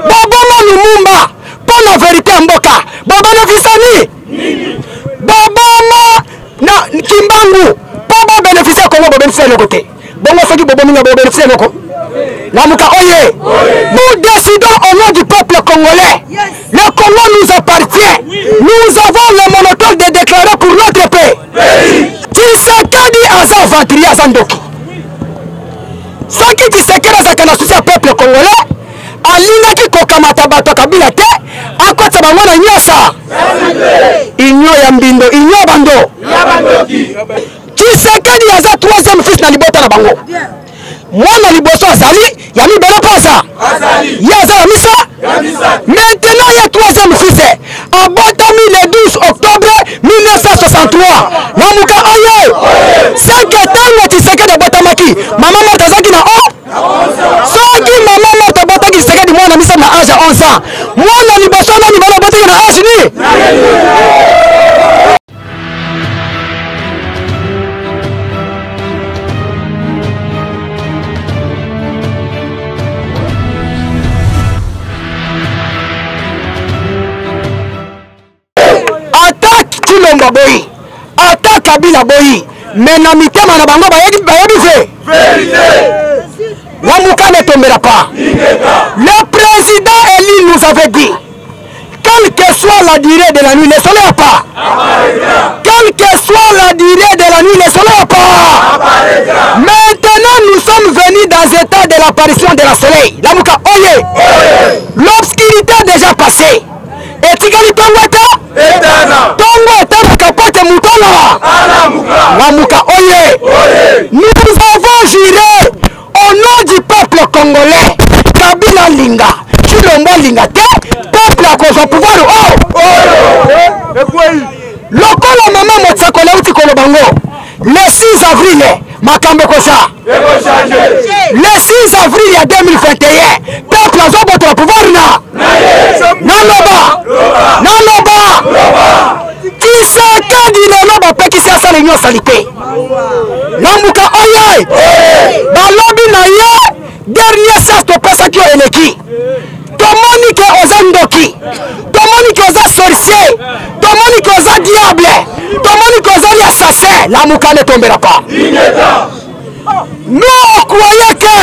Boboma Lumumba mpo na verite ya mboka, bobenefisa nini? Boboma na Kimbangu mpo bobenefisia Kongo, bobenefisia eloko te. Bongo soki bobomi nga, bobenefisia eloko? Lamuka oye! Nous décidons au nom du peuple congolais. Le Congo nous appartient. Nous avons le monopole de déclarer pour notre pays. Tshisekedi aza aventurier, aza ndoki. Soki Tshisekedi azalaka na souci ya peuple congolais, alingaki kokamata bato ya Kabila te, akotisa bango na nyonso union ya mbindo, union ya bando. Tshisekedi aza troisième fils na libota na bango. Mwana liboso azali, ya mibale mpe aza, ye aza ya misa. Maintenant ye troisième fils abotami le 12 octobre 1963. Lamuka oye! Seke ntango Tshisekedi abotamaki, mama Marthe azalaki na o soki mama Marthe abotaki Tshisekedi mwana misato na age ya 11 ans, mwana liboso na mibale abotaki na age nini? Ata Tshilombo aboyi, ata Kabila aboyi, mais na mitema na bango bayebi bayebi ve Lamuka ne tombera pas. Le président élu nous avait dit, quelle que soit la durée de la nuit, le soleil apparaît. Quelle que soit la durée de la nuit, le soleil apparaît. Maintenant, nous sommes venus dans l'état de l'apparition de la soleil. Lamuka, oye! L'obscurité est déjà passée. Etikali ntongo ete ntongo etanaka mpo te moto alala. Lamuka, oye! Nous avons juré au nom du peuple congolais, Kabila alinga, Tshilombo alinga te, peuple akozwa pouvoir o lokola mama Motsakoli auti koloba ngo le 6 avril makambo ekoza le 6 avril ya 2021 peuple azobotola pouvoir na naloba naloba Tshisekedi lelo bapekisi asala union salite. Lamuka oye! Balobi na ye dernier sens topesaki yo eleki. Tomoni ke oza ndoki, tomoni ke oza sorcier, tomoni ke oza diable, tomoni ke ozali assassin. Lamuka ne tombera pas. Nous on croyait que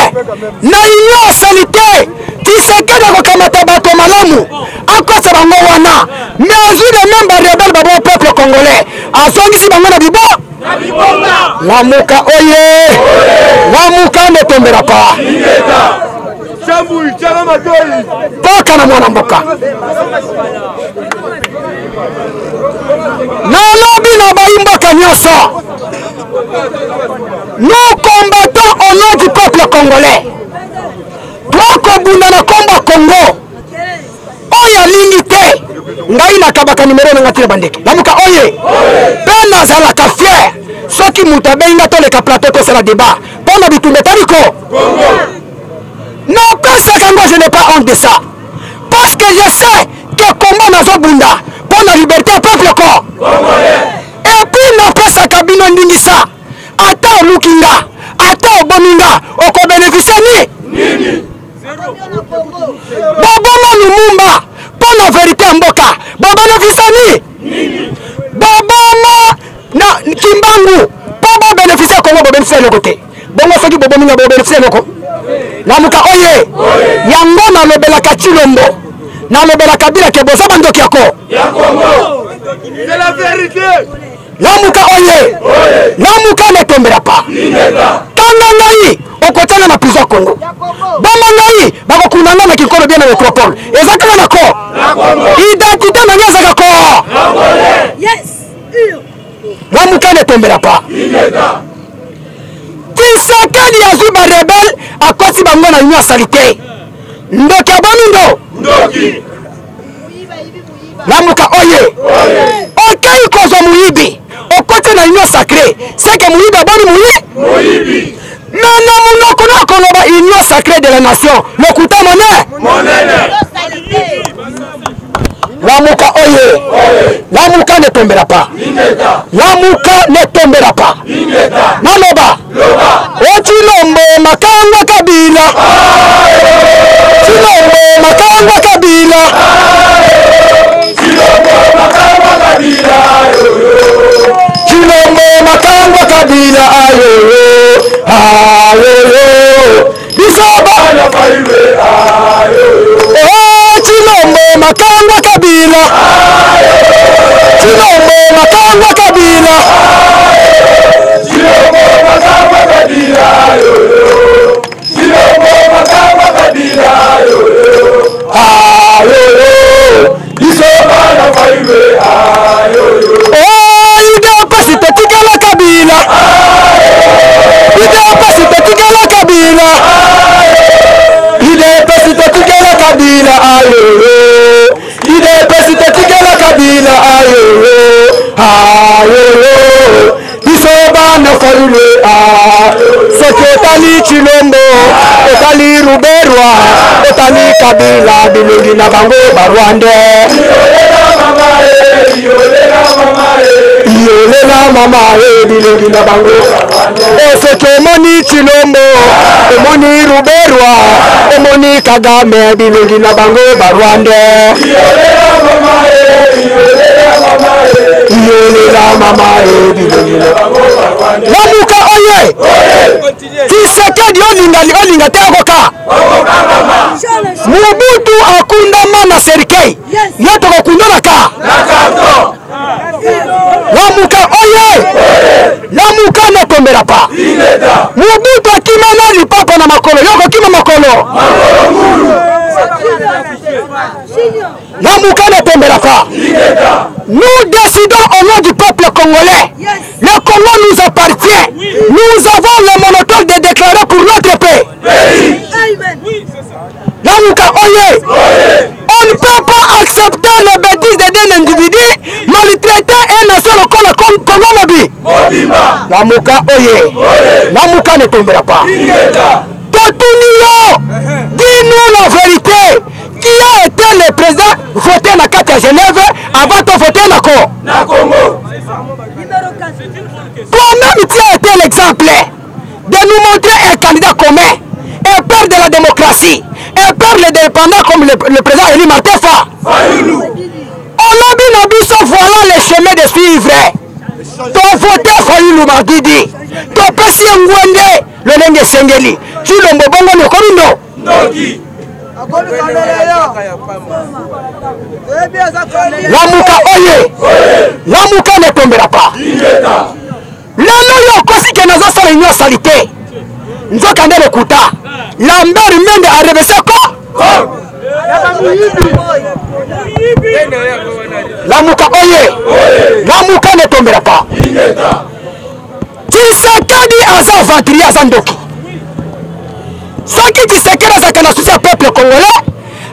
na union salite Tshisekedi akokamata bato malamu akosa bango wana, mais azwi de même ba rebelle ba bon peuple congolais azongisi bango na bibo. Lamuka oye, lamuka ne tombera pas. Toka na mwana mboka. Nalobi na bayi mboka nyonso, nous combattons au nom du peuple congolais. Tokobunda na kombo Congo. Oyo alingi te, ngai nakabaka numero na ngai tina bandeko. Lamuka oye. Pe nazalaka fier soki moto abengi nga toleka plateau tosala débat mpo na bitumba etali ko napesaka yango, je n'ai pas honte de ça parce que je sais que combat nazobunda mpo na liberté ya peuple ko. Et puis napesaka bino ndingisa, ata oluki nga, ata obomi nga, okobénéficie nini? Boboma Lumumba mpo na verite ya mboka, bobénéficie nini? Boboma na Kimbangu mpo bobénéficie Kongo, bobénéficie eloko te. Bongo soki bobomi nga, bobénéficie eloko? Lamuka oye! Yango nalobelaka Tshilombo, nalobelaka Kabila ke boza bandoki ya ko. C'est la vérité. Lamuka oye! Lamuka ne tombera pas. Kanga ngai okotanga na prison Congo. Boma ngai bakokunda ngai na Kinkolo bien na métropole. Eza kaka na ko. Identité na ngai ezaka ko. Lamuka ne tombera pas. Tshisekedi azwi ba rebelle akoti bango na union salite. Ndoki abomi ndo. Lamuka oye! Okei kozwa moyibi okoti na union sacrée, c'est que moyibi abomi moyibi. Mais na monoko na koloba union sacrée de la nation, lokuta monene. Lamuka oye! Lamuka ne tombera pas. Lamuka ne tombera pas. Naloba. Otshilombo makango Kabila. Kabila. Tshilombo makango ya Kabila. Tshilombo makango ya Kabila yoyo. Tshilombo makango ya Kabila yoyo. Ayoyo. Biso bana Fayulu ayoyo. Oh, UDPS totikala Kabila. UDPS totikala Kabila. UDPS totikala Kabila ayoyo. UDPS totikala Kabila ayoyo. Ayoyo. Biso bana Fayulu soki otali Tshilombo, otali Ruberwa, otali Kabila, bilongi na bango ba Rwandais. Yolela mama e, bilongi na bango. Soki omoni Tshilombo, omoni Ruberwa, omoni Kagame, bilongi na bango ba Rwandais. Yolela mama e, bilongi na bango. Lamuka oye! Tshisekedi olinga olinga te akoka. Mobutu akundama na cercueil, ye tokokunda na ka. Lamuka oye! Lamuka ne tombera pa. Mobutu akima na lipapa na makolo, yo okokima makolo. Lamuka ne tombera pas. Nous décidons au nom du peuple congolais. Le Congo nous appartient. Nous avons le monopole de déclarer pour notre pays. Lamuka oye! On ne peut pas accepter les bêtises d'un individu maltraiter un nation lokola Congo mobi. Lamuka oye! Lamuka ne tombera pas. Totuni yo, dis-nous la vérité. Qui a été le président voté na kati ya Genève avant de voter na Congo? Toi-même, tu as été l'exemple de nous montrer un candidat commun, un père de la démocratie, un père indépendant comme le président Éli Martin Fa. Olobi na biso, voilà le chemin de suivre. Tovote Fayulu Madidi, topesi ye ngwende lolenge esengeli. Tshilombo bongo nokomi no. Lamuka oye! Lamuka ne tombera pas. Lelo yo okosi ke nazosala union salite, nzoka nde lokuta. Lambert Mende arevese ko Lamuka oye! Lamuka ne tombera pas. Tshisekedi aza aventurier, aza ndoki. Soki Tshisekedi azalaka na souci ya peuple congolais,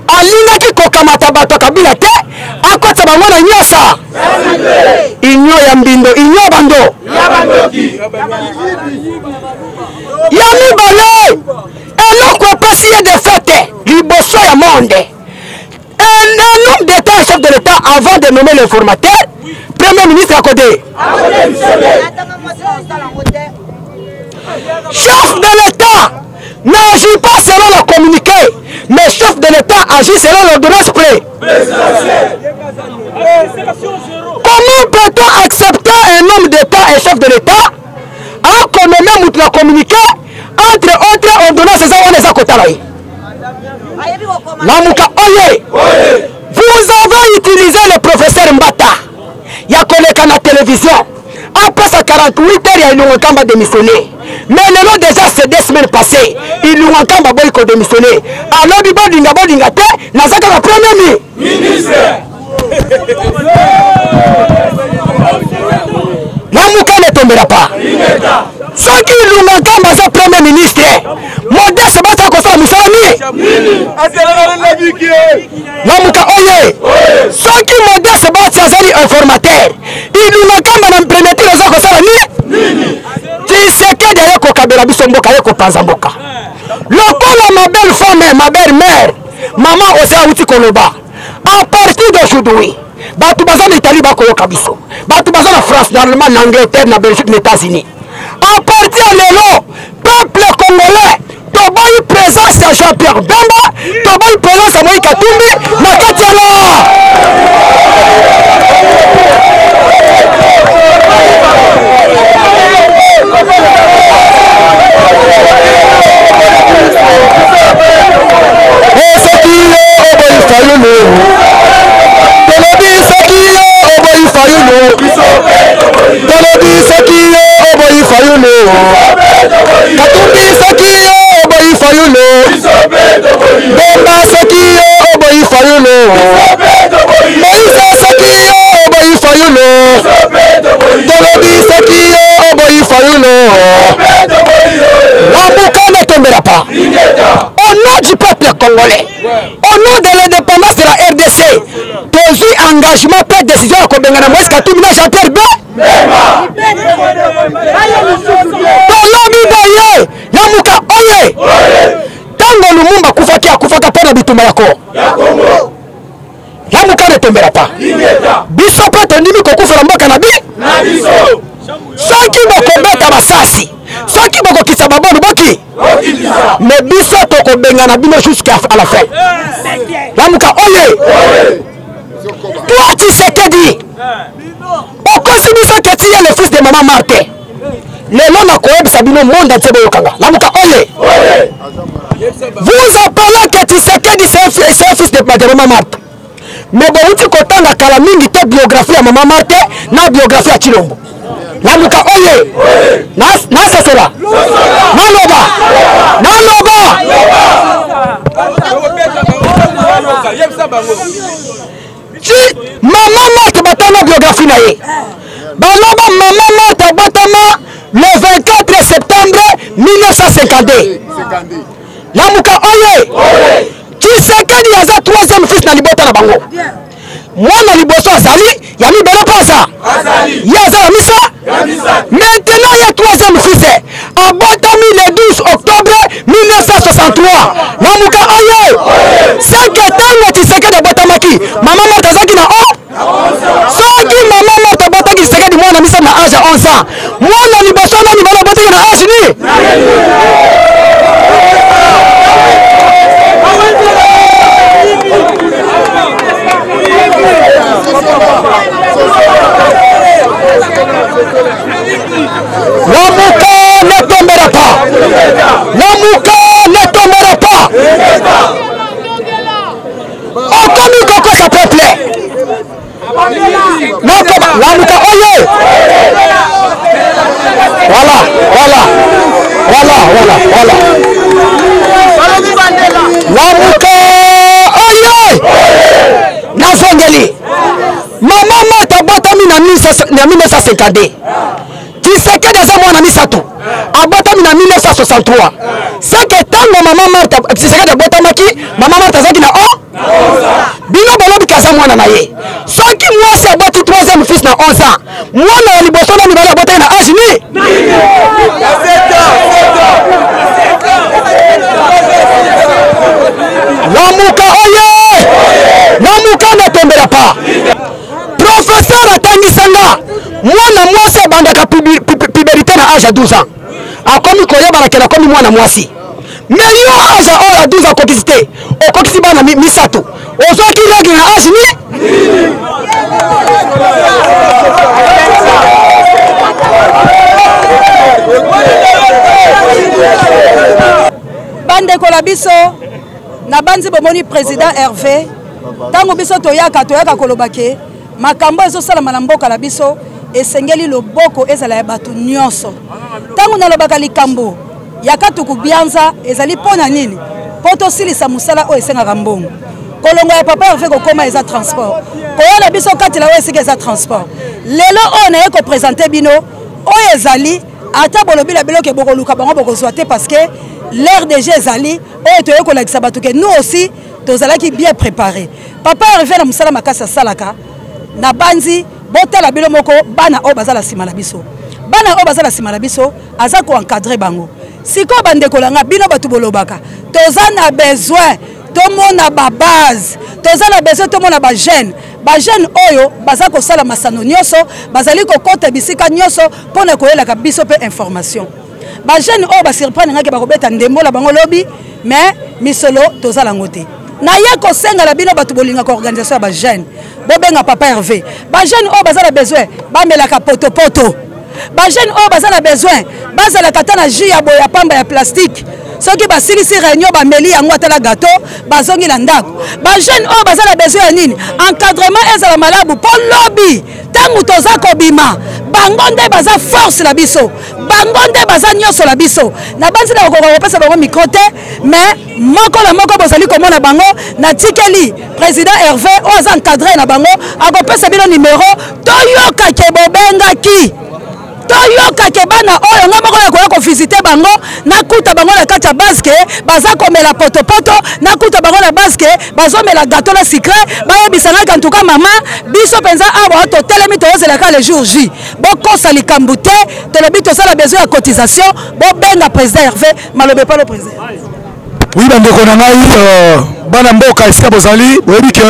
alingaki kokamata bato ya Kabila te, akotisa bango na nyonso union ya mbindo, union ya bando ya mibale. Eloko epesi ye défaite liboso ya monde, un homme d'État, un chef de l'État, avant de nommer l'informateur, premier ministre à côté, chef de l'État n'agit pas selon le communiqué, mais chef de l'État agit selon l'ordonnance pré. Comment peut-on accepter un homme d'État et chef de l'État à nommer mutu na communiqué, entre autres ordonnance eza wana eza kotala ye? Lamuka oye! Vous avez utilisé le professeur Mbata ya koleka na télévision apesa 48 heures ya Ilunga Nkamba démissionné. Mais lelo déjà c'est 2 semaines passées, Ilunga Nkamba boyi kodémissionner. Alobi bolinga bolinga te, naza kaka premier ministre. Lamuka ne tombera pas. Soki Ilunga Nkamba aza premier ministre, Modeste basala kosala mosala nini? Lamuka oye! Soki Modeste Basi azali informateur, Ilunga Nkamba na premier tour aza kosala nini? Tshisekedi aye kokabela biso mboka, aye kopanza mboka lokola ma belle femme, ma belle mère, mama Ose awuti koloba. À partir d'aujourd'hui, bato baza na Italie bakoyoka biso, bato baza na France, na Allemagne, na Angleterre, na Belgique, na États-Unis. À partir ya lelo, peuple congolais, toboyi présence ya Jean Pierre Bemba, toboyi présence ya Moïse Katumbi na kati ya la. Soki yo oboyi Fayulu, tolobi. Bemba soki yo oboyi Fayulu. Moïse soki yo oboyi Fayulu. Tolobi soki yo oboyi Fayulu. Lamuka ne tombera pas. Au nom du peuple congolais, au nom de l'indépendance de la RDC, tozwi engagement mpe décision ya kobengana Moïse Katumbi na Jean-Pierre Be. Tolobi boye, Lamuka oye! Ntango Lumumba akufaki, akufaka mpo na bitumba ya ko Lamuka ne tombera pas. Biso mpe tondimi kokufela mboka na bi soki bokobeta masasi, soki bokokisa babonu boki me biso tokobengana bino jusqu'à la fin. Lamuka oye! Toi Tshisekedi, okosi biso que tu es le fils de maman Marthe. Lelo nakoyebisa bino monde entier boyokanga. Lamuka oye! Vous appelez que Tshisekedi c'est un fils de maman Marthe. Mais bowuti kotanga kala mingi te biographie ya maman Marthe na biographie ya Tshilombo. Lamuka oye! Nasosola! Naloba! Naloba! Ti mama Marthe batanga biographie na ye. Baloba mama Marthe abotama le 24 septembre 1952. Lamuka oye! Tshisekedi aza troisième fils na libota na bango. Mwana liboso azali, ya mibale mpe aza. Ye aza ya misa. Maintenant ye troisième fils abotami le 12 octobre 1963. Lamuka oye! Seke ntango Tshisekedi abotamaki, mama Marthe azalaki na o soki mama Marthe abotaki Tshisekedi mwana misato na age ya 11 ans, mwana liboso na mibale abotaki na age nini? Lamuka ne tombera pas. Lamuka ne tombera pas. Okomi kokosa peuple. Lamuka oye. Voilà, voilà. Voilà, voilà, voilà. Lamuka oye. Nazongeli. Mama Marthe abotami na 1952. Tshisekedi aza mwana misato, abotami na 1963. C'est que tango mama Marthe Tshisekedi abotamaki, mama Marthe azalaki na o bino bolobi kaza mwana na ye. Soki mwasi aboti troisième fils na 11 ans, mwana ya liboso na mibale abotaki na age ni Lamuka oye! Lamuka ne tombera pas. Professeur atangisa nga mwana mwasi abandaka puberité na age ya 12 ans, akomi koyebana ke nakomi mwana mwasi. Mais yo age oyo ya 12 ans okokisi te, okokisi bana misato, ozwaki règle na age ni Bandeko na biso, nabanzi bomoni président Hervé, ntango biso toyaka toyaka koloba ke makambo ezosalama na mboka na biso esengeli loboko ezala ya bato nyonso. Ntango nalobaka likambo ya Katuku Bianza ezali mpo na nini? Mpo tosilisa mosala oyo esengaka mbongo. Kolongo ya papa Hervé kokoma eza transport, koya na biso kati na oyo esika eza transport. Lelo oyo naye kopresente bino oyo ezali ata bolobi na biloko bokoluka bango bokozwa te, parce que l'heure déjà ezali oyo toye kolakisa bato ke nous aussi tozalaki bien préparé. Papa Hervé na mosala makasi asalaka na banzi, botala bino moko bana oyo baza na nsima na biso, bana oyo baza na nsima na biso aza koencadre bango. Sikoyo bandeko na nga, bino bato bolobaka toza na besoin tomona ba base, toza na besoin tomona ba jeune, ba jeune oyo baza kosala masano nyonso, bazali kokota bisika nyonso mpona koyelaka biso mpe information. Ba jeune oyo ba surprendre ngaki bakobeta ndembo na bango lobi, mais misolo toza lango te. Naye kosenga na bino bato bolingaka organisation ya ba jeune, bobenga papa Hervé. Ba jeune oyo baza na besoin bamelaka potopoto, ba jeune oyo baza na besoin bazalaka ata na jus ya boye ya pamba ya plastique, soki basilisi réunion bameli yango ata na gâteau bazongi na ndako. Ba jeune oyo baza na besoin ya nini? Encadrement ezala malamu mpo lobi ntango toza kobima Bango nde baza force na biso, bango nde baza nyonso na biso. Nabanzi na kokoka kopesa bango micro te, mais moko na moko bozali komona bango. Natikeli président Hervé oyo aza encadré na bango, akopesa bino numero. Toyoka ke bobengaki, toyoka ke bana oyo nga moko nakoya kovisite bango, nakuta bango na kati ya base ke baza komela potopoto, nakuta bango na base ke bazomela gâteau na sucré. Bayebisa ngai kantuka mama, biso mpenza awa totelemi, toyozelaka le jour J. Bokosa likambo te, tolobi tosala besoin ya cotisation. Bobenga président Hervé maloba epalo président. Oui, bandeko na ngai, bana mboka esika bozali, boyebi ke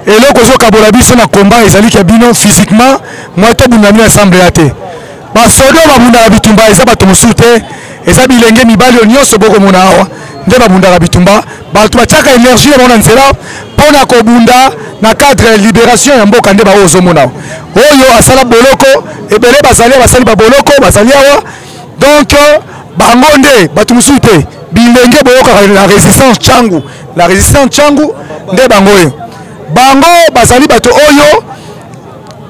eloko ezokabola biso na combat ezali ke bino physiquement moi tobunda bino ensemble ya te. Basoda babundaka bitumba eza bato mosusu te, eza bilenge mibali oyo nyonso bokomona awa nde babundaka bitumba. Bato batiaka énergie na bango na nzela mpo na kobunda na cadre ya libération ya mboka, nde baoyo ozomona awa. Oyo asala boloko ebele bazali, basali baboloko bazali awa. Donc bango nde bato mosusu te, bilenge boyokaka la résistance Tshangu, la résistance Tshangu nde bango oyo. Bango bazali bato oyo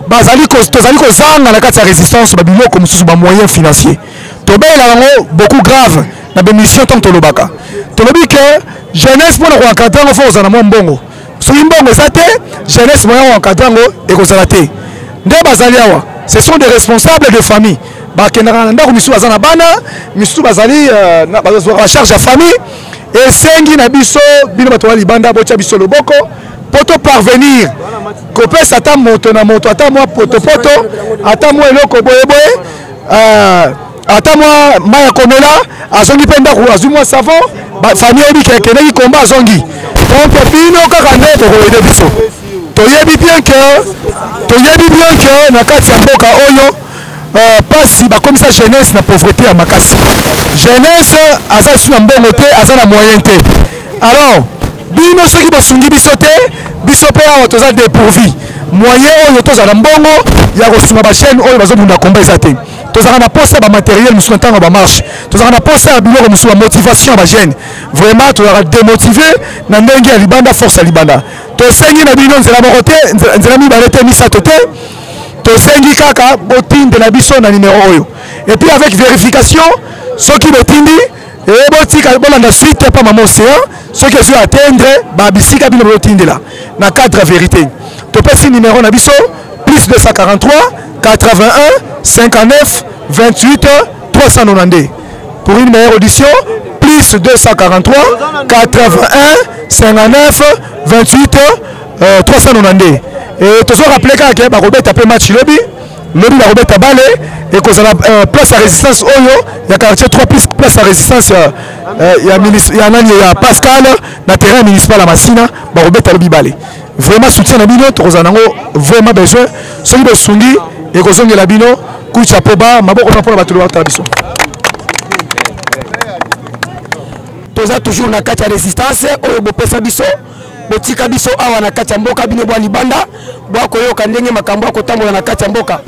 bazali, tozali kozanga na kati ya résistance babiloko mosusu, bamoyen financier. Tobeyela yango beaucoup grave na bémission. Ntango tolobaka, tolobi ke jeunesse mpona koencadre yango, fo kozala na mwa mbongo. Soki mbongo eza te, jeunesse moyen koencadre yango ekozala te. Nde bazali awa, ce sont des responsables de famille, bakendaka na ndako, misusu baza na bana, misusu bazali bazwaka bacharge ya famille. Esengi na biso, bino bato ya libanda, botya biso loboko mpo to parvenir kopesa ata moto na moto ata mwa potopoto, ata mwa eloko boyeboye, ata mwa mai ya komela. Azongi mpe ndako, azwi mwa savon, famille oyebi ke akendaki komba, azongi. Donc bino kaka nde bokoyede biso. Toyebi bien ke na kati ya mboka oyo, pasi bakomisa jeunesse na pauvreté ya makasi. Jeunesse aza lisusu na mbongo te, aza na moyen te. Alors bino soki bosungi biso te, biso mpe awa toza dépourvu moyen oyo tozala na mbongo ya kosunga bachaîne oyo bazobunda komba eza te. Tozalaka na posa ya bamatériel mosusu na ntango ya bamarche, tozalaka na posa ya biloko mosusu, bamotivation ya bajeune. Vraiment tozalaka démotivé na ndenge ya libanda, force ya libanda. Tosengi na bino nzela moko te, nzela mibale te, misato te, tosengi kaka botindela biso na numéro oyo, et puis avec vérification. Soki botindi e, botika bolanda suite pa mama Océan. Soki ezwi atteindre babisika bino botindela na cadre ya vérité, topesi numéro na biso: plus 243 81 59 28 392. Pour une meilleure audition, plus 243 81 59 28 392. Et tozo rappeler kaka ke bakobeta mpe match lobi. Lobi bakobeta bale, ekozala place ya résistance oyo ya quartier 3 plus place ya résistance ya nani, ya Pascal, na terrain municipal ya Masina. Bakobeta lobi bale. Vraiment soutien na bino tokozala nango vraiment besoin. Soki bosungi, ekozongela bino. Kucha po ba maboko na mpona bato batala biso. Toza toujours na kati ya résistance oyo bopesa biso, botika biso awa na kati ya mboka. Bino bwa libanda bwa koyoka ndenge makambo ya kotambola na kati ya mboka.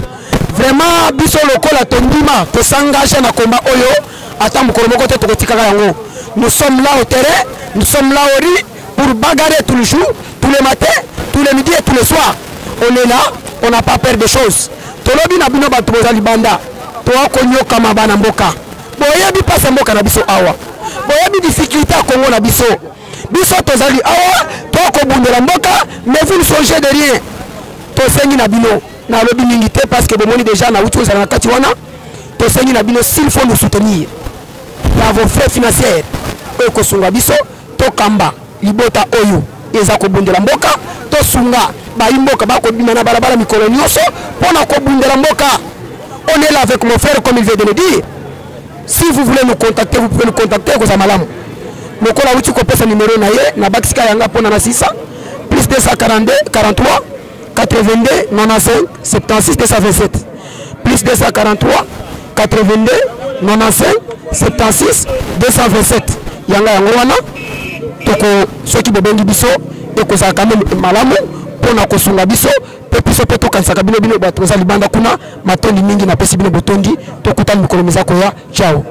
Vraiment biso lokola tondima, tosengage na komba oyo, ata mokolo moko te tokotikaka yango. Nous sommes là au terrain, nous sommes là au riz pour bagarrer tous les jours, tous les matins, tous les midis et tous les soirs. On est là, on n'a pas peur des choses. Tolobi na bino bato boza libanda, toa konyokama bana mboka. Boyebi mpasi ya mboka na biso awa, boyebi difficulté ya Kongo na biso. Biso tozali awa, tokobundela mboka, mais vous ne songez de rien. Tosengi na bino, nalobi mingi te parce que bomoni déjà nauti kozala na kati wana. Tosengi na bino, s'il faut nous soutenir par vos frais financiers oyo kosunga biso tokamba libota oyo eza kobundela mboka, tosunga bayi mboka bakobima na balabala mikolo nyonso mpo na kobundela mboka. On est là avec mon frère, comme il vient de le dire. Si vous voulez nous contacter, vous pouvez nous contacter. Kozala malamu lokola awuti kopesa numero na ye na bakisika yanga mpona na 600 plus 242 43 82 95 76 227, plus 243 82 95 76 227. Yanga yango wana. Toko soki bobengi biso, ekozala quand même malamu mpona kosunga biso mpe biso mpe tokanisaka bino, bino bato boza libanda kuna. Matondi mingi, napesi bino botondi. Tokutani mikolo miza koya. Ciao.